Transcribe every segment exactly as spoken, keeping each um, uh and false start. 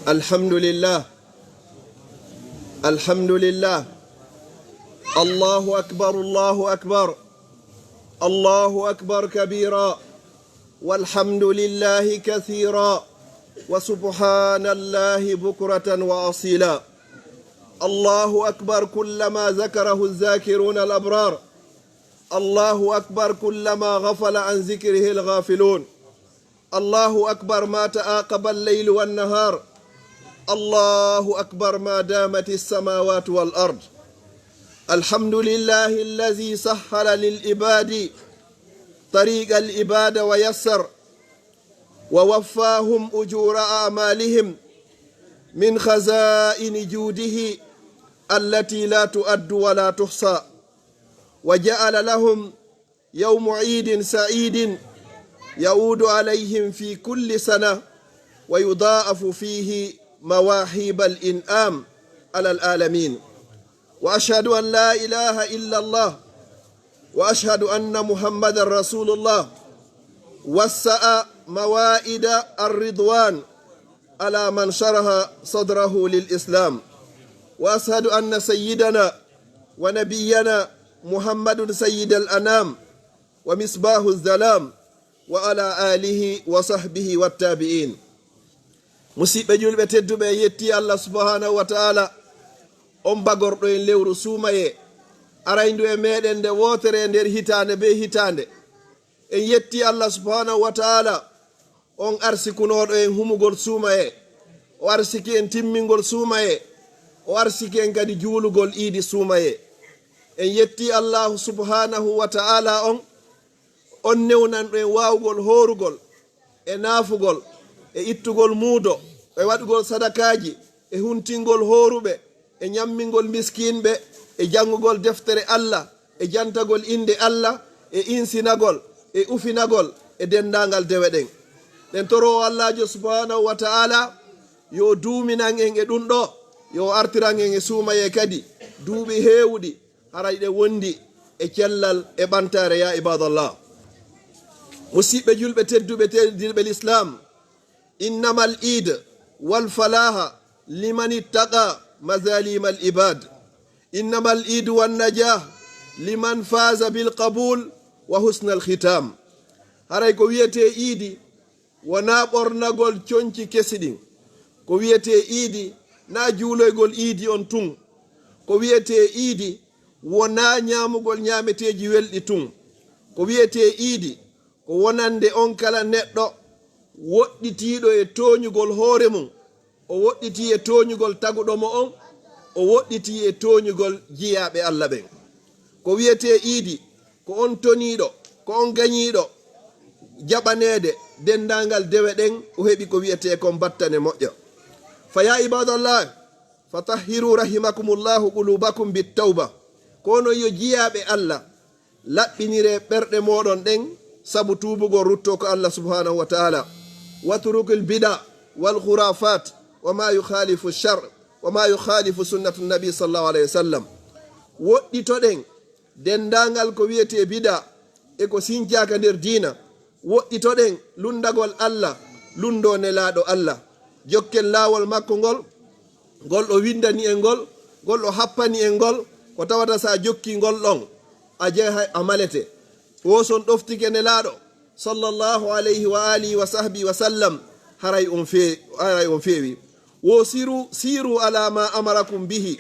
الحمد لله. الحمد لله. الله أكبر، الله أكبر. الله أكبر كبيرا. والحمد لله كثيرا. وسبحان الله بكرة وأصيلا. الله أكبر كلما ذكره الذاكرون الأبرار. الله أكبر كلما غفل عن ذكره الغافلون. الله أكبر ما تعاقب الليل والنهار. الله أكبر ما دامت السماوات والأرض. الحمد لله الذي سهل للعباد طريق العبادة ويسر، ووفاهم أجور أعمالهم من خزائن جوده التي لا تؤد ولا تحصى، وجعل لهم يوم عيد سعيد يعود عليهم في كل سنة، ويضاعف فيه مواهب الإنعام على العالمين. وأشهد أن لا إله إلا الله، وأشهد أن محمدا رسول الله، وسع موائد الرضوان على من شرح صدره للإسلام، وأشهد أن سيدنا ونبينا محمد سيد الأنام ومصباح الظلام، وعلى آله وصحبه والتابعين. Musiɓɓe julɓe tedduɓe, en yetti Allah subhanahu wa ta'ala, on bagorɗo en lewru suumayee, arayndu e meɗen nde wootere e nder hitaande be hitaande. En yetti Allah subhanahu wa ta'ala, on arsikunooɗo en humugol suumayee, o arsiki en timmingol suumayee, o arsiki en kadi juulugol iidi suumayee. En yetti Allahu subhanahu wa ta'ala on, on newnanɗo en waawugol hoorugol, e naafugol, e ittugol muudo, e waɗugol sadakaaji, e huntingol hooruɓe, e ñammingol miskinɓe, e janngugol deftere Allah, e jantagol innde Allah, e insinagol, e ufinagol, e denndaangal dewe ɗen. Ɗen toroo Allaajo subhanahu wa ta'ala yo duuminan en e ɗun ɗoo, yo artiran en e suumayee kadi duuɓi heewuɗi, haray ɗe wondi e cellal e ɓantaare, ya ibadallah. Musiɓɓe julɓe tedduɓe, teddirɓe l'islam, إنما العيد والفلاح لمن اتقى مظالم العباد. إنما العيد والنجاح لمن فاز بالقبول وحسن الختام. Haray ko wi'etee iidi wonaa ɓornagol conci kesi ɗin. Ko wi'etee iidi naa juuloygol iidi on tun. Ko wi'etee iidi wonaa ñaamugol ñaameteeji welɗi tun. Ko wi'etee iidi ko wonande on kala neɗɗo woɗɗitiiɗo e tooñugol hoore mun, o woɗɗitii e tooñugol taguɗo mo on, o woɗɗitii e tooñugol jiyaaɓe Alla ɓen. Ko wi'etee iidi ko on toniiɗo, ko on gañiiɗo jaɓaneede denndaangal dewe ɗen, o heɓi ko wi'etee kon battane moƴƴa. Fa yaa ibadallah, fa tahhiru rahimakumullahu qulubakum bit tawba. Ko onon yo jiyaaɓe Alla, laɓɓiniree ɓerɗe mooɗon ɗen sabu tuubugol ruttoo ka Alla subhanahu wa ta'ala. Watrukil bida wal khurafat wa ma yukhalifu shar wa ma yukhalifu sunnatu nabi sallallahu alayhi wa sallam. Woɗɗitoɗen denndaangal ko wi'etee bida e ko sincaaka nder diina. Woɗɗitoɗen lunndagol Alla, lunndoo Nelaaɗo Alla. Jokken laawol makko ngol, ngol o winndani en ngol, ngol o happani en ngol, ko tawata si a jokkii ngol ɗon, a jehay, a malete. Wo si on ɗoftike Nelaaɗo, sallallahu alayhi wa alihi wa sahbihi wa sallam, haray on fee-, haray on feewi. Wo siru, siru ala ma amarakum bihi,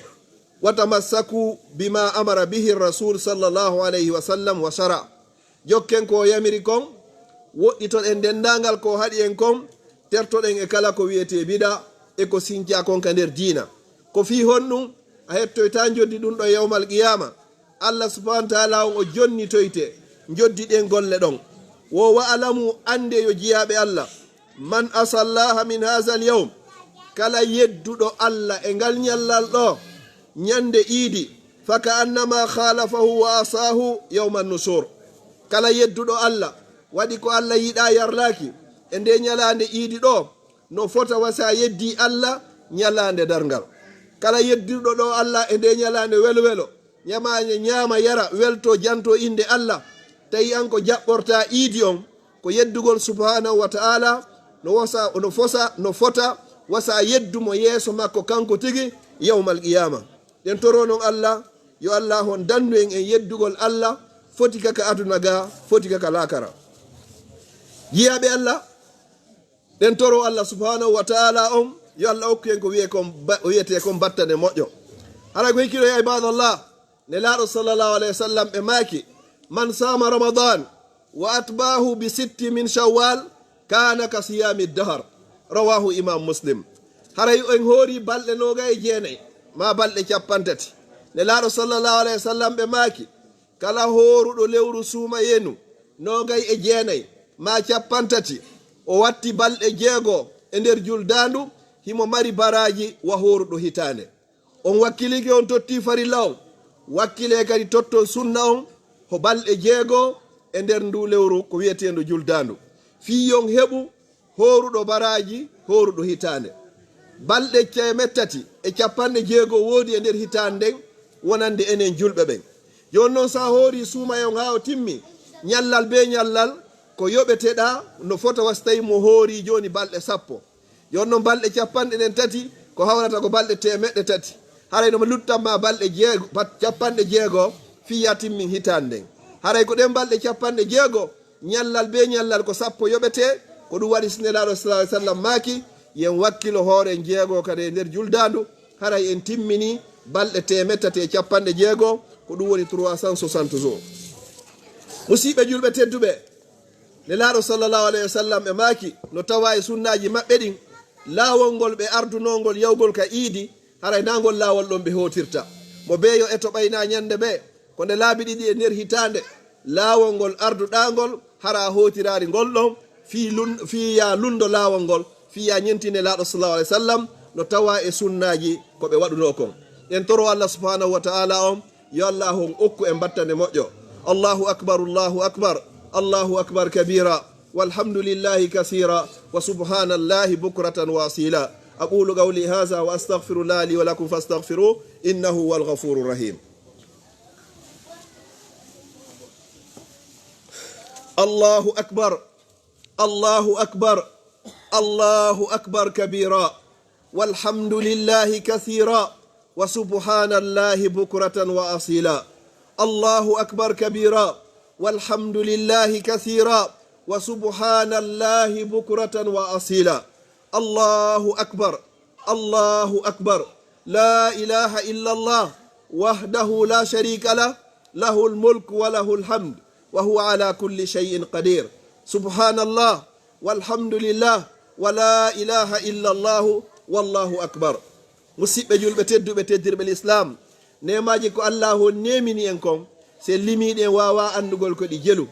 wa tamassaku bima amara bihi rasul sallallahu alayhi wa sallam wa shara. Jokken ko o yamiri kon, woɗɗitoɗen denndaangal ko o haɗi en kon, tertoɗen e kala ko wi'etee bida e ko sincaa kon ka nder diina. Ko fii honɗun? A hettoytaa njoddi ɗun ɗon yawmal qiyaama. Allah subhanahu wa ta'ala on o jonnitoyte njoddi ɗen golle ɗon. Wo wa'alamu, anndee yo jiyaaɓe Allah, man asallaha min haazal yawm, kala yedduɗo Allah e ngal ñallal ɗoo, ñande iidi, fa ka annama khalafahu wa asahu yawman nusur. Kala yedduɗo Allah, waɗi ko Allah yiɗaa yarlaaki e ndee ñalaande iidi ɗoo, no fota wa si a yeddii Allah ñalaande darngal. Kala yedduɗo ɗoo Allah e ndee ñalaande welowelo, ñamaande ñaama yara weltoo jantoo innde Allah, tawi an ko jaɓɓortaa iidi on, ko yeddugol subhanahu wa ta'ala, no wosa, no fosa, no fota wasa yeddu mo yeeso makko kanko tigi yawmal qiyaama. Ɗen toroo non Alla, yo Alla on dandu en en yeddugol Alla, foti ka ka aduna ga, foti ka ka laakara. Jiyaaɓe Alla, ɗen toroo Alla subhanahu wa ta'ala on, yo Alla okku en ko wi'e kon ba-, o wi'etee kon battane moƴƴo. Hara ko hikkiɗo ya ibadallah, Nelaaɗo sallallahu alayhi wa sallam ɓe maaki, "Man saama Ramadan wa atba'ahu bi sitti min Shawwal, kana ka siyami dahar." Rawahu Imam Muslim. Haray en hoori balɗe noogay e jeenay, maa balɗe cappanɗe tati. Nelaaɗo sallallahu alayhi wa sallam ɓe maaki, "Kala hooruɗo lewru suumayenu noogay e jeenay, maa cappanɗe tati, o watti balɗe jeego e nder juldaandu, himo mari baraaji wa hooruɗo hitaande." On wakkilike, on totti farilla on, wakkile kadi totton sunna on, ho balɗe jeego e nder ndu lewru ko wi'eteendu juldaandu. Fii on heɓu hooruɗo baraaji, hooruɗo hitaande. Balɗe teemettati e cappanɗe jeego woodi e nder hitaande nden, wonande enen julɓe ɓen. Jooni non, sa hoori suumaye on haa o timmi, ñallal bee ñallal ko yoɓeteɗaa no fota wasi tawi mo hoori jooni balɗe sappo. Jooni non balɗe cappanɗe ɗen tati ko hawrata ko balɗe teemeɗɗe tati. Haray no luttan ma balɗe jeego, pat-, cappanɗe jeego fii ya timmin hitaande nden. Haray ko ɗen balɗe cappanɗe jeego, ñallal bee ñallal ko sappo yoɓetee. Ko ɗum waɗi si Nelaaɗo sallallahu alaihi wasallam maaki, yen wakkilo hooren jeego kadi e nder juldaandu, haray en timmini balɗe teemeɗɗe tati e cappanɗe jeego, ko ɗum woni trois cent soixante jours. Musiɓɓe julɓe tedduɓe, Nelaaɗo sallallahu alaihi wasallam ɓe maaki, no tawa e sunnaaji maɓɓe ɗin, laawol ngol ɓe ardunoo ngol yawgol ka iidi, haray naa ngol laawol ɗon ɓe hootirta. Mo bee yo eto ɓay naa ñande bee, ko nde laabi ɗiɗi e nder hitaande, laawol ngol arduɗaa ngol, hara a hootiraali ngol ɗon, fii lun-, fii yaa lunndo laawol ngol, fii yaa ñenti Nelaaɗo sallallahu alaihi wasallam, no tawa e sunnaaji ko ɓe waɗunoo kon. En toro Allah subhanahu wa ta'ala on, yo Allah on okku en battane moƴƴo. Allahu akbar, Allahu akbar, Allahu akbar kabira, walhamdulillahi kasira, wa subhanallahi bukratan wa asila. أقول قولي هذا وأستغفر الله لي ولكم فاستغفروه إنه هو الغفور الرحيم. الله أكبر، الله أكبر، الله أكبر كبيرا، والحمد لله كثيرا، وسبحان الله بكرة وأصيلا. الله أكبر كبيرا، والحمد لله كثيرا، وسبحان الله بكرة وأصيلا. الله أكبر، الله أكبر، لا إله إلا الله، وحده لا شريك له، له الملك وله الحمد، وهو على كل شيء قدير. سبحان الله، والحمد لله، ولا إله إلا الله، والله أكبر. Musiɓɓe julɓe tedduɓe, teddirɓe Lislaam, neemaaji ko Allaahu on neemini en kon, si en limii ɗi en waawaa anndugol ko ɗi jelu.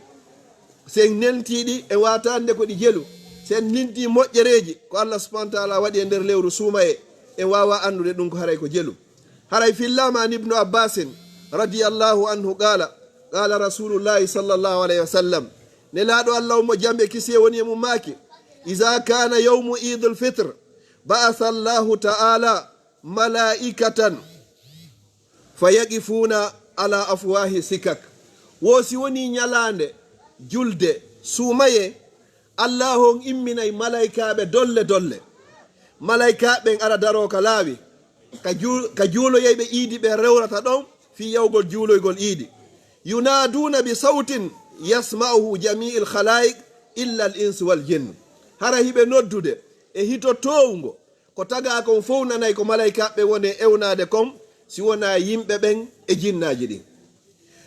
Si en neltii ɗi, en waawataa anndude ko ɗi jelu. Si en limtii moƴƴereeji ko Allah subhanahu wa ta'ala waɗi e nder lewru suumayee, en waawaa anndude ɗum ko haray ko jelu. Haray fillaama an Ibnu Abbaasin radiyallahu anhu qaala, qaala Rasuulullaahi sallallahu alayhi wa sallam, Nelaaɗo Allah on mo jam e kisiyee woni e mum maaki, "Iza kaana yawmu Iidul Fitr, ba'asa Allahu ta'ala malaa'ikatan fa yaqifuuna ala afwaahi sikak." Wo si wonii ñalaande julde suumayee, Allaahu on imminay malaykaaɓe dolle dolle. Malaykaaɓe ɓen ara daroo ka laawi, ka juu-, ka juuloyayɓe iidi ɓen rewrata ɗon fii yawgol juuloygol iidi. Yunaaduuna bi sawtin yasma'uhu jamii'ul khalaa'iq illa al insi wal jinn. Hara hiɓe noddude e hito toowngo, ko tagaa kon fow nanay ko malaykaaɓe woni e ewnaade kon, si wonaa yimɓe ɓen e jinnaaji ɗin.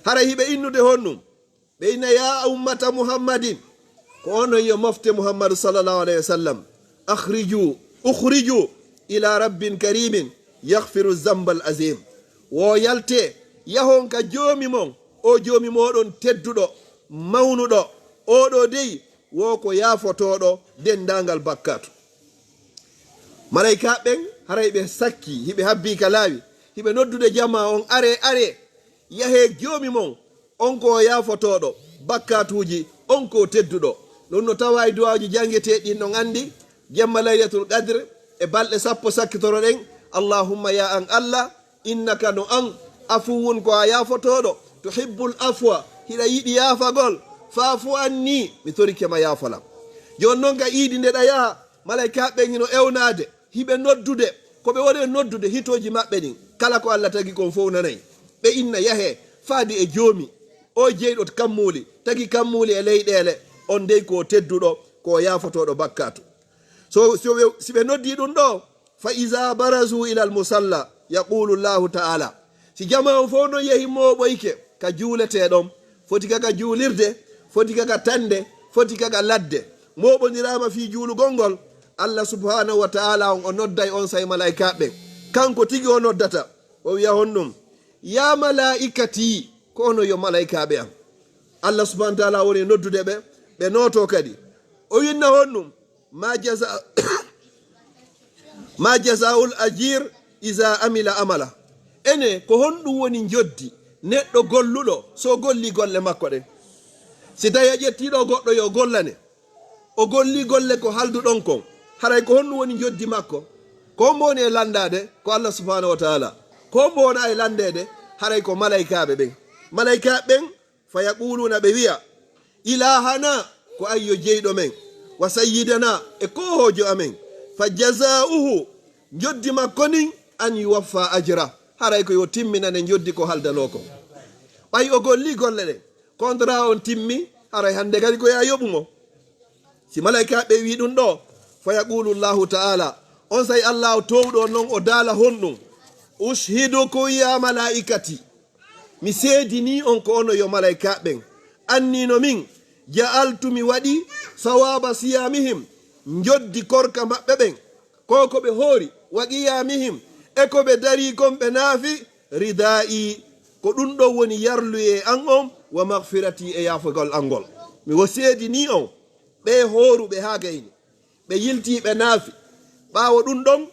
Hara hiɓe innude honɗum? Ɓe inna, "Yaa ummata Muhammadin," ko onon yo mofte Muhammadu sallallahu alayhi wa sallam, "akhriju, ukhriju ila rabbin karimin yaghfiru zambal azim." Wo yaltee, yahon ka Joomi mon, o Joomi mooɗon tedduɗo, mawnuɗo, oo ɗoo dey wo ko yaafotooɗo denndaangal bakkaatu. Malaykaaɓe ɓen, haray ɓe sakkii, hiɓe habbii ka laawi, hiɓe noddude jamaa on, "Aree, aree, yahee Joomi mon, on ko o yaafotooɗo bakkaatuuji, on ko o tedduɗo." Ɗum no tawaa e du'aawuji janngeteeɗi ɗin, on anndi, jemma Laylatul Qadr e balɗe sappo sakkitoroɗen, "Allahumma, yaa an Allah, innaka, no an, afuwun, ko a yaafotooɗo, tuhibbul afwa, hiɗa yiɗi yaafagol, fa'fu anni, mi torike ma, yaafolam." Jooni non ka iidi nde ɗa yaha, malaykaaɓe ɓen hino ewnaade, Hiɓe noddude, ko ɓe woni e noddude hitooji maɓɓe ɗin. Kala ko Alla tagi kon fow nanay. Ɓe inna, yahee, faade e Joomi, o jeyɗo kammuuli, tagi kammuuli e leyɗeele, on dey ko o tedduɗo, ko o yaafotooɗo bakkaatu. So, so ɓe, si ɓe noddii ɗun ɗoo, fa iza barazu ilal musalla, yaqulu Allahu ta'ala. Si jamaa on fow non yehi mooɓoyke ka juuletee ɗon, foti ka ka juulirde, foti ka ka tande, foti ka ka ladde, mooɓondiraama fii juulugol ngol, Alla subhanahu wa ta'ala on o nodday on say malaa'ikaaɓe ɓen. Kanko tigi o noddata, o wi'a honɗun, yaa malaa'ikatii, ko onon yo malaa'ikaaɓe an. Alla subhanahu wa ta'ala woni e noddude ɓe, ɓe nootoo kadi. O inna honɗun, ma jaza-, ma jazaa'ul ajiir iza amila amala. Ene, ko honɗun woni njoddi neɗɗo golluɗo so o gollii golle makko ɗen? Si tawii a ƴettii ɗoo goɗɗo yo gollane, o gollii golle ko haalduɗon kon, haray ko honɗun woni njoddi makko? Ko hombo woni e lanndaade? Ko Alla subhanahu wa ta'ala. Ko hombo wonaa e lanndeede? Haray ko malaa'ikaaɓe ɓen. Malaa'ikaaɓe ɓen, fa yaquluuna, ɓe wi'a, ilaahana, ko an yo jeyɗo men, wa sayyidana, e koohoojo amen, fa jazaa'uhu, njoddi makko ndin, an yuwaffa ajra, haray ko yo timminane njoddi ko haaldanoo kon. Ɓay o gollii golle ɗen, contrat on timmi, haray hande kadi ko yo a yoɓu mo. Si malaa'ikaaɓe wi'i ɗun ɗoo, fa yaqulu Allahu ta'ala, on say Allaahu toowuɗo on non o daala honɗun, ushhidukum ya malaa'ikati, mi seedinii on ko onon yo malaa'ikaaɓe ɓen, anni no min, ja'altu mi waɗi, sawaaba siyaamihim, njoddi korka maɓɓe ɓen, ko ko ɓe hoori, wa qiyaamihim, e ko ɓe darii kon ɓe naafi, ridaa'i, ko ɗun ɗon woni yarluyee an on, wa maghfiratii, e yaafagol an ngol. Mi wo seedinii on, ɓee hooruɓe haa gayni, ɓe yiltii ɓe naafi. Ɓaawo ɗun ɗon,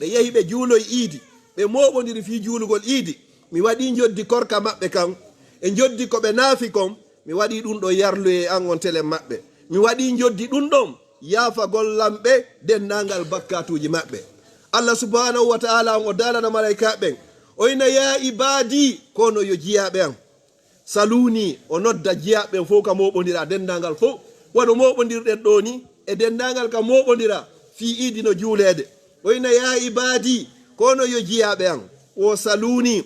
ɓe yehi ɓe juuloyi iidi, ɓe mooɓondiri fii juulugol iidi. Mi waɗii njoddi korka maɓɓe kan, e njoddi ko ɓe naafi kon, mi waɗii ɗun ɗon yarluyee an on telen maɓɓe. Mi waɗii njoddi ɗun ɗon yaafagol lan ɓe denndaangal bakkaatuuji maɓɓe. Alla subhanahu wa ta'ala on o daalana malaa'ikaaɓe ɓen, o inna, yaa ibaadii, ko onon yo jiyaaɓe an. Saluunii, o nodda jiyaaɓe ɓen fow ka mooɓondira denndaangal fow. Wano mooɓondirɗen ɗoo nii, e denndaangal ka mooɓondira fii iidi no juuleede. O inna, yaa ibaadii, ko onon yo jiyaaɓe an. Wo saluunii,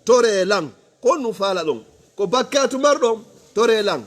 toree lan. Ko honɗun faalaɗon? Ko bakkaatu marɗon? Toree lan,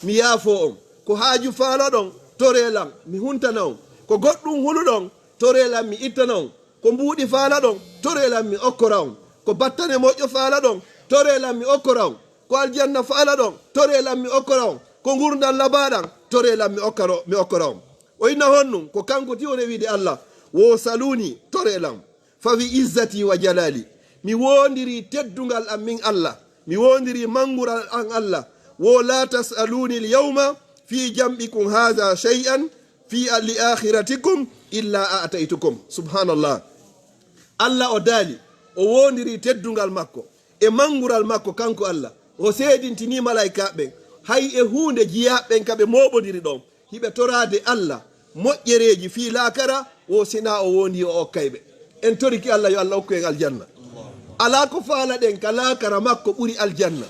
mi yaafoo on. Ko haaju faalaɗon? Toree lan, mi huntana on. Ko goɗɗun huluɗon? Toree lan, mi ittana on. Ko mbuuɗi faalaɗon? Toree lan, mi okkora on. Ko battane moƴƴo faalaɗon? Toree lan, mi okkora on. Ko aljanna faalaɗon? Toree lan, mi okkora on. Ko ngurndan labaaɗan? Toree lan, mi okkaro-, mi okkora on. O inna honɗun? Ko kanko tigi o rewiide Alla, wo saluunii, toree lan. Fa bi izzati wa jalaali, mi woondirii teddungal an min Alla, mi woondirii manngural an Alla, wo laa tas'aluuni al-yawma fii jam'ikum haadha shay'an fii li aakhiratikum illaa a'taytukum. Subhaanallah. Alla o daali, o woondirii teddungal makko e manngural makko kanko Alla, o seedintinii malaa'ikaaɓe ɓen, hay e huunde jiyaaɓe ɓen ka ɓe mooɓondiri ɗon, hiɓe toraade Alla moƴƴereeji fii laakara, wo si hinaa o woondii o okkay ɓe. En torike Alla yo Alla okku en aljanna. Alaa ko faalaɗen ka laakara makko ɓuri aljanna.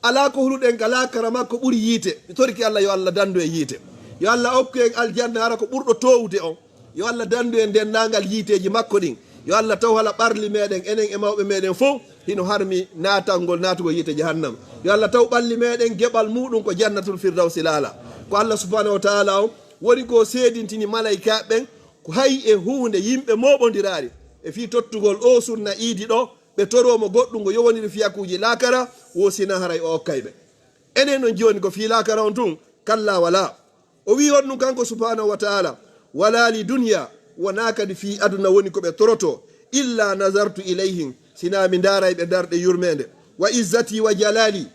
Alaa ko huluɗen ka laakara makko ɓuri yiite. Mi torike Alla yo Alla danndu en yiite. Yo Alla okku en aljanna hara ko ɓurɗo toowude on. Yo Alla danndu en denndaangal yiiteeji makko ɗin. Yo Alla taw hala ɓalli meɗen, enen e mawɓe meɗen fow, hino harmi naatangol, naatugol yiite jahannama. Yo Alla taw ɓalli meɗen geɓal muuɗum ko jannatul firdawsi laala. Ko Alla subhanahu wa ta'ala on woni ko seedintini malaa'ikaaɓe ɓen, ko hay e huunde yimɓe mooɓondiraali e fii tottugol oo sunna iidi ɗoo, ɓe toroo mo goɗɗum ngo yowondiri fiyakuuji laakara, wo si hinaa haray o okkay ɓe. Enen non jooni ko fii laakara on tun, kallaa walaa. O wi'i honɗun kanko subhanahu wa ta'ala, walaa li dunya, wonaa kadi fii aduna woni ko ɓe torotoo, illa nazartu ilayhim, si hinaa mi ndaaray ɓe ndarɗe yurmeende. Wa izzati wa jalaali,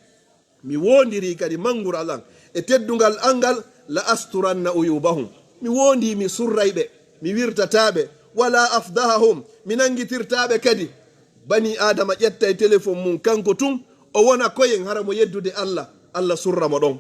mi woondirii kadi manngural an e teddungal an ngal, la asturanna uyubahum, mi woondii mi surray ɓe, mi wirtataa ɓe, wala afdahahum, mi nanngitirtaa ɓe kadi. Banii Aadama ƴettay telefon mun kanko tun, o wona koyen hara mo yeddude Alla, Alla surra mo ɗon.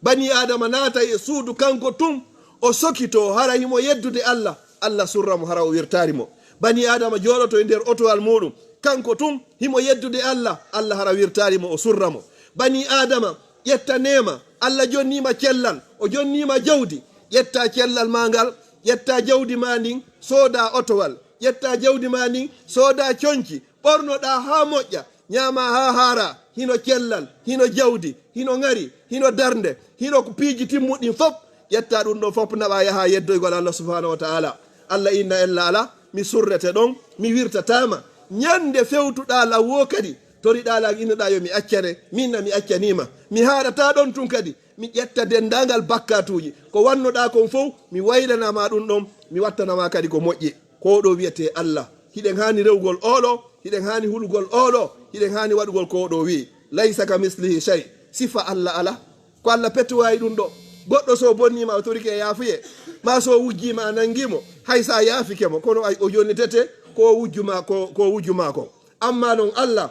Banii Aadama naatay e suudu kanko tun, o sokitoo hara himo yeddude Alla, Alla surra mo hara o wirtaali mo. Banii Aadama jooɗoto e nder otowal muuɗum, kanko tun himo yeddude Alla, Alla hara wirtaali mo, o surra mo. Banii Aadama ƴetta neema, Alla jonnii ma cellal, o jonnii ma jawdi, ƴetta cellal maa ngal, Ƴettaa jawdi maa ndin, soodaa otowal. Ƴettaa jawdi maa ndin, soodaa conci. Ɓornoɗaa haa moƴƴa. Ñaamaa haa haaraa. Hino cellal, hino jawdi, hino ŋari, hino darnde, hino ko piiji timmuɗi ɗin fof. Ƴettaa ɗun ɗon fof, naɓaa yahaa yeddoygol Allah subhanahu wa ta'ala. Allah inna ella ala, mi surrete ɗon, mi wirtataama. Ñande fewtuɗaa lan woo kadi, toriɗaa lan, innoɗaa yo mi accane, min na mi accanii ma. Mi haaɗataa ɗon tun kadi, mi ƴetta denndaangal bakkaatuuji. Ko wannoɗaa kon fow, mi waylana ma ɗun ɗon, mi wattana ma kadi ko moƴƴi. Ko ɗoo wi'etee Allah. Hiɗen haani rewugol oo ɗoo, hiɗen haani hulugol oo ɗoo, hiɗen haani waɗugol ko ɗoo wi'i. Laysa ka mislihi shay. Sifa Allah alaa. Ko Allah pettuwaayi ɗun ɗoo. Goɗɗo so bonnii ma, o torike e yaafuyee, maa so wujjii ma, a nangii mo, hay so a yaafike mo, kono ay o yonitete ko wujju ma, ko, ko wujju ma ko. Ammaa non Allah,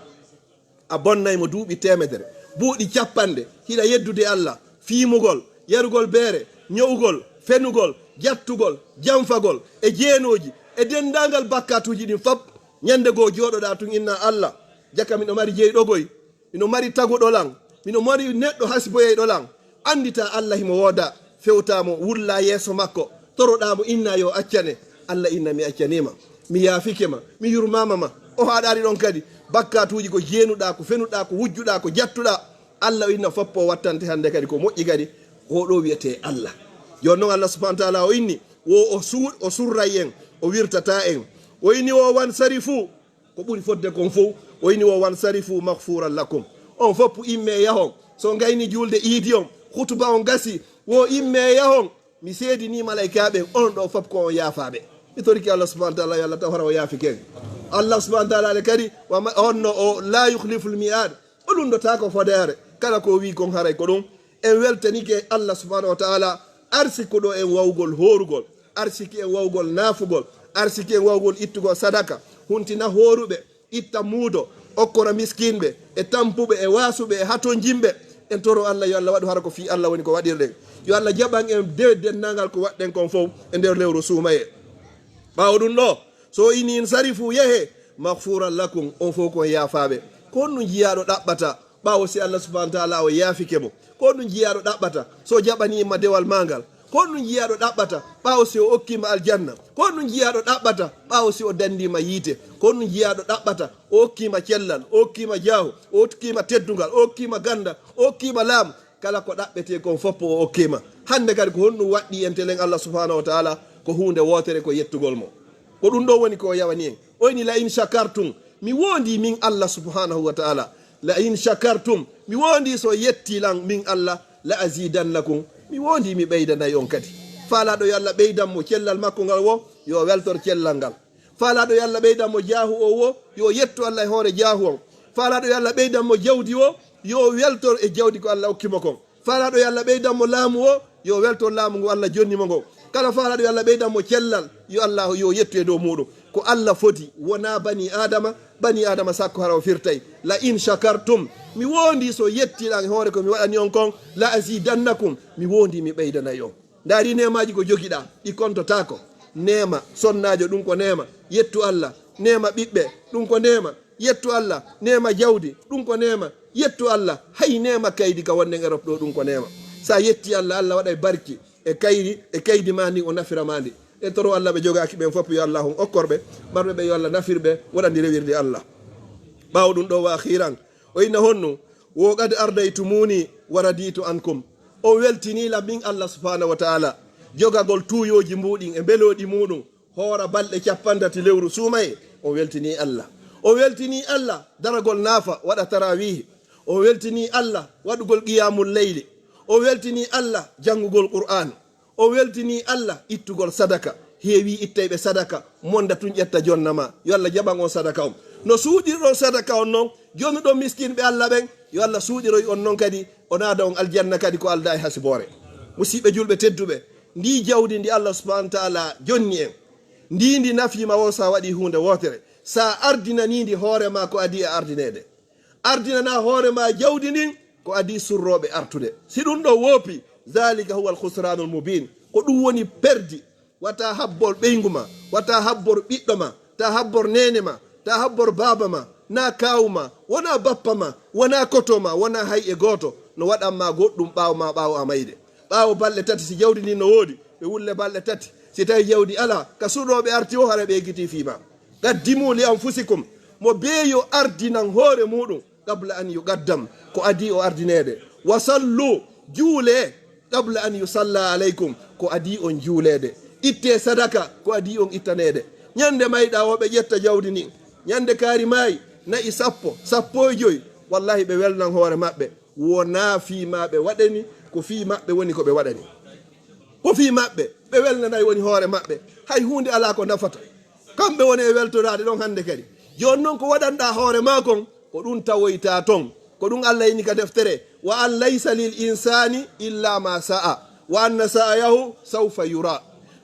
a bonnay mo duuɓi teemedere, buuɗi cappanɗe, hiɗa yeddude Allah, fiimugol, yarugol beere, ño'ugol, fenugol, jattugol, janfagol, e jeenooji, e denndaangal bakkaatuuji ɗin fop. Ñande goo jooɗoɗaa tun inna Allah, jaka miɗo mari jeyɗo goy, miɗo mari taguɗo lan, miɗo mari neɗɗo hasiboyayɗo lan. Annditaa Allah himo woodaa, fewtaa mo, wullaa yeeso makko, toroɗaa mo, innaa yo accane. Allah inna mi accanii ma, mi yaafike ma, mi yurmaama ma. O haaɗaali ɗon kadi, bakkaatuuji ko jeenuɗaa, ko fenuɗaa, ko wujjuɗaa, ko jattuɗaa. Allah o inna foppo o wattante hannde kadi ko moƴƴi kadi, ko ɗoo wi'etee Allah. Jooni non Allah subhanahu wa ta'ala o inni, wo o su-, o surray en, o wirtataa en. O inni wo wansarifu, ko ɓuri fodde kon fow, o inni wo wansarifu maghfuran lakum. On foppu immee yahon. So ngayni juulde iidi on, khutuba on gasi, wo immee yahon. Mi seedinii malaykaaɓe, on ɗoo fof ko on yaafaaɓe. Mi torike Allah subhanahu wa ta'ala, yo Allah taw hara o yaafike en. Allah subhanahu wa ta'ala ale kadi, wa ma-, on no o la yukhliful mi'ad. O lunndotaako fodeere. Kala ko o wi'i kon haray ko ɗun. En weltanike Allah subhanahu wa ta'ala, arsikuɗo en wawugol hoorugol, arsiki en wawugol naafugol, arsiki en wawugol ittugol sadaka, huntina hooruɓe, itta muudo, okkora miskinɓe, e tampuɓe, e waasuɓe, e hatonjinɓe. En toro Allah, yo Allah waɗu hara ko fii Allah woni ko waɗirɗen. Yo Allah jaɓan en de-, denndaangal ko waɗɗen kon fow e nder lewru suumayee. Ɓaawo ɗun ɗoo, so o inni insarifu, yehee, maghfuran lakum, on fow ko on yaafaaɓe. Ko honɗun jiyaaɗo ɗaɓɓata ɓaawo si Allah subhanahu wa ta'ala o yaafike mo? Ko honɗun jiyaaɗo ɗaɓɓata so o jaɓanii ma dewal maa ngal? Ko honɗun jiyaaɗo ɗaɓɓata ɓaawo si o okkii ma aljanna? Ko honɗun jiyaaɗo ɗaɓɓata ɓaawo si o danndii ma yiite? Ko honɗun jiyaaɗo ɗaɓɓata o okkii ma cellal, o okkii ma jaahu, o okkii ma teddungal, o okkii ma ganndal, o okkii ma laamu? Kala ko ɗaɓɓetee kon fof o okkii ma. Hannde kadi ko honɗun waɗɗii en telen Allah subhanahu wa ta'ala? Ko huunde wootere, ko yettugol mo. Ko ɗun ɗoo woni ko o yawani en. O inni, "La in shakartum", mi woondii min Allah subhanahu wa ta'ala. "La in shakartum", mi woondii so yettii lan min Allah, "la azidannakum", mi woondii mi ɓeydanay on kadi. Faalaaɗo yo Allah ɓeydan mo cellal makko ngal wo, yo weltor cellal ngal. Faalaaɗo yo Allah ɓeydan mo jaahu o wo, yo yettu Allah e hoore jaahu on. Faalaaɗo yo Allah ɓeydan mo jawdi wo, yo weltor e jawdi ko Allah okki mo kon. Faalaaɗo yo Allah ɓeydan mo laamu o, yo weltor laamu ngu Allah jonni mo ngon. Kala faalaaɗo yo Allah ɓeydan mo cellal, yo Allah yo yettu e dow muuɗum. Ko Allah foti, wonaa banii Aadama, banii Aadama sakko hara o firtay. "La in shakartum", mi woondii so yettii lan e hoore ko mi waɗani on kon, "la azidannakum", mi woondii mi ɓeydanay on. Ndaari neemaaji ko jogiɗaa, ɗi kontotaako. Neema sonnaajo, ɗun ko neema, yettu Allah. Neema ɓiɓɓe, ɗun ko neema, yettu Allah. Neema jawdi, ɗun ko neema, yettu Allah. Hay neema kaydi ka wonɗen Erop ɗoo, ɗun ko neema. Sa yettii Allah, Allah waɗay barki e kayri, e kaydi maa ndin, o nafira maa ndi. En toro Allah ɓe jogaaki ɓen fof, yo Allah on okkor ɓe, marɓe ɓe yo Allah nafir ɓe, waɗa ndi rewirde Allah. Ɓaawo ɗun ɗoo, wa akhiran, o inna honno, "Wo qad ardaytumuni wa raditu ankum." On weltinii lan min Allah subhanahu wa ta'ala, jogagol tuuyooji muuɗin e mbelooɗi muuɗum, hoora balɗe cappanɗe tati lewru suumayee, on weltinii Allah. On weltinii Allah, daragol naafa, waɗa taraawiihi. On weltinii Allah, waɗugol qiyaamul layli. On weltinii Allah, janngugol Qur'aan. O weltinii Allah ittugol sadaka. Heewii ittayɓe sadaka, monda tun ƴetta jonna ma. Yo Allah jaɓan on sadaka on. No suuɗirɗon sadaka on non, jonuɗon miskinɓe Allah ɓen, yo Allah suuɗiroy on non kadi, o naada on aljanna kadi ko aldaa e hasiboore. Musiɓɓe julɓe tedduɓe, ndii jawdi ndi Allah subhanahu wa ta'ala jonni en, ndii ndi nafii ma wo sa waɗii huunde wootere, sa ardinanii ndi hoore ma ko adii a ardineede. Ardinanaa hoore maa jawdi ndin ko adii surrooɓe artude. Si ɗun ɗoo woopi, "zaalika huwal khusraanul mubiin." Ko ɗun woni perdi. Wata habbor ɓeyngu maa, wata habbor ɓiɗɗo maa, ta habbor neene maa, ta habbor baaba maa, naa kaawu maa, wonaa bappa maa, wonaa koto maa, wonaa hay e gooto. No waɗan maa goɗɗun ɓaawo maa, ɓaawo a mayde. Ɓaawo balɗe tati, si jawdi ndin no woodi, ɓe wulle balɗe tati. Si tawii jawdi alaa, ka suɗooɓe arti o, hara ɓe ekkitii fii maa. Qaddimu li anfusikum, mo bee yo ardinan hoore muuɗum, qabla an yuqaddam, ko adii o ardineede. Wa sallu, juulee, qabla an yusalla alaykum, ko adii on juuleede. Ittee sadaka, ko adii on ittaneede. Ñande mayɗaa o, ɓe ƴetta jawdi ndin. Ñande kaari maayi, na'i sappo, sappo e joy, wallaahi ɓe welnan hoore maɓɓe. Wonaa fii maa ɓe waɗani, ko fii maɓɓe woni ko ɓe waɗani. Ko fii maɓɓe, ɓe welnanay woni hoore maɓɓe. Hay huunde alaa ko nafata. Kamɓe woni e weltoraade ɗon hande kadi. Jooni non ko waɗanɗaa hoore maa kon, ko ɗum tawoytaa ton. Ko ɗum Allah inni ka deftere, "Wa an laysa lil insaani illa ma sa'a, wa anna sa'yahu sawfa yura."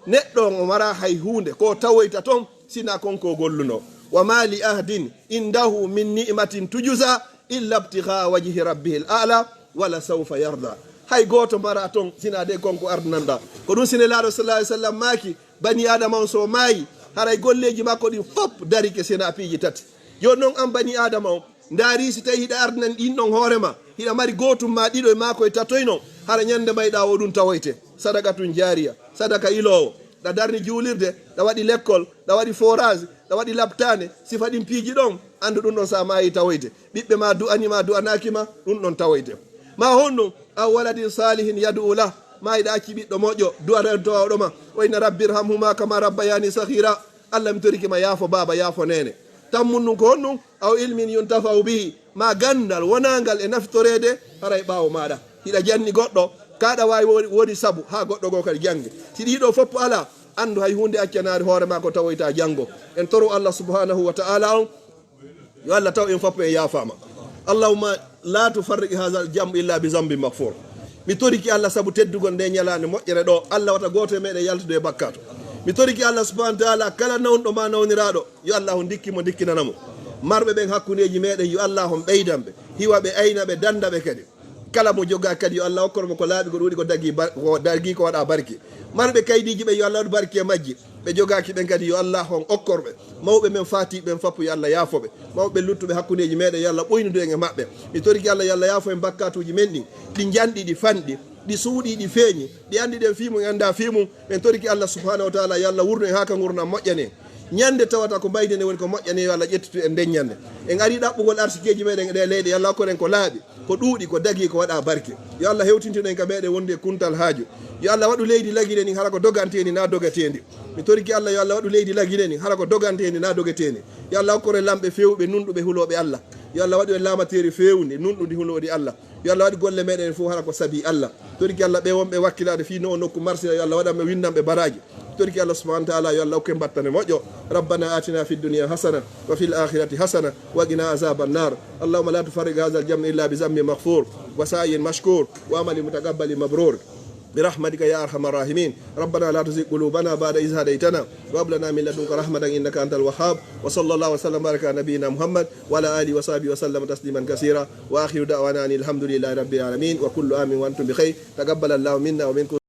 Neɗɗo on o maraa hay huunde ko tawoyta ton, sina kon ko gollunoo. "Wa ma li ahdin indahu min ni'matin tujza illa ibtigha wajhi rabbihil a'la, wala sawfa yarda." Hay gooto maraa ton, sina de kon ko ardinanɗaa. Ko ɗum si Nelaaɗo sallallahu alaihi wasallam maaki, bani Aadama on so maayi, haray golleeji makko ɗin fof darike sina piiji tati. Jooni non an bani Aadama on, ndaarii si tawii hiɗa ardinan ɗin ɗon hoore ma, hiɗa mari gootum maa ɗiɗo e maa ko e tatoy non, hara ñande mayɗaa o ɗum tawoyte. Sadaqatun jaariya, sadaka iloowo, ɗa darni juulirde, ɗa waɗi lekkol, ɗa waɗi forage, ɗa waɗi laptaane, sifa ɗin piiji ɗon, anndu ɗum ɗon sa maayi tawoyte. Ɓiɓɓe ma du'anii ma, du'anaaki ma, ɗum ɗon tawoyte. Ma honɗum, aw waladin saalihin yad'u lah, ma hiɗa acci ɓiɗɗo moƴƴo, du'anantooɗo ma, o inna rabbi irhamhuma kama rabbayani saghira, Allah mi torike ma yaafo baaba, yaafo neene. Tammun ɗum ko honɗum, aw ilmin yuntafa'u bihi, ma ganndal wonaangal e nafitoreede haray ɓaawo maaɗa. Hiɗa janni goɗɗo, ka ɗa waawi woni, woni sabu haa goɗɗo goo kadi jannge. Si ɗii ɗoo fof alaa, anndu hay huunde accanaari hoore maa ko tawoyta janngo. En toro Allah subhanahu wa ta'ala on, yo Allah taw en fof en yaafaama. Allahumma la tufarriq hadha al-jam illa bi zambin maghfur. Mi toriki Allah sabu teddugol nde ñalaande moƴƴere ɗo, Allah wata gooto e meɗen yaltude e bakkaatu. Mi toriki Allah subhanahu wa ta'ala kala nawnuɗo ma nawniraaɗo, yo Allah on ndikki mo, ndikkinana mo. Marɓe ɓen hakkundeeji meɗen, yo Allah on ɓeydan ɓe, hiwa ɓe, ayna ɓe, danda ɓe kadi. Kala mo jogaa kadi, yo Allah okkor mo ko laaɓi, ko ɗuuɗi, ko dagii bar-, ko dagii, ko waɗa barki. Marɓe kaydiiji ɓen, yo Allah waɗu barki e majji. Ɓe jogaaki ɓen kadi, yo Allah on okkor ɓe. Mawɓe men faatiiɓe ɓen fof, yo Allah yaafo ɓe. Mawɓe luttuɓe hakkundeeji meɗen, yo Allah ɓoynudu en e maɓɓe. Mi toriki Allah, yo Allah yaafo en bakkaatuuji men ɗin. Ɗi njanɗi, ɗi fanɗi, ɗi suuɗi, ɗi feeñi, ɗi anndiɗen fii mum, en anndaa fii mum. Min toriki Allah subhanahu wa ta'ala, yo Allah wurnu en haa ka ngurndan moƴƴani en. Ñande tawata ko mbaydi nden woni ko moƴƴani, yo Allah ƴettitu en nden ñande. En arii ɗaɓɓugol arsikeeji meɗen e ɗee leyɗe, yo Allah okkor en ko laaɓi, ko ɗuuɗi, ko dagii, ko waɗa barke. Yo Allah hewtintin en ka meɗen wonde e kuntal haaju. Yo Allah waɗu leydi Lagine ndin hara ko doganteendi naa dogeteendi. Mi toriki Allah, yo Allah waɗu leydi Lagine ndin hara ko doganteendi naa dogeteendi. Yo Allah okkor en lamɓe feewɓe, nunɗuɓe, hulooɓe Allah. Yo Allah waɗu en laamateeri feewndi, nunɗundi, huloondi Allah. Yo Allah waɗu golle meɗen fof hara ko sabi Allah. Toriki Allah ɓe wonɓe wakkilaade fii no o nokku marsira, yo Allah waɗan ɓe winndanɓe baraaji. Toriki Allah subhanahu wa ta'ala, yo Allah okku en battane moƴƴo. ربنا آتنا في الدنيا حسنة وفي الآخرة حسنة وقنا عذاب النار. اللهم لا تفرق هذا الجمع إلا بذنب مغفور وسعي مشكور وعمل متقبل مبرور. برحمتك يا أرحم الراحمين. ربنا لا تزغ قلوبنا بعد إذ هديتنا وهب لنا من لدنك رحمة إنك أنت الوهاب. وصلى الله وسلم وبارك على نبينا محمد وعلى آله وصحبه وسلم تسليما كثيرا. وآخر دعوانا أن الحمد لله رب العالمين. وكل عام وأنتم بخير. تقبل الله منا ومنكم.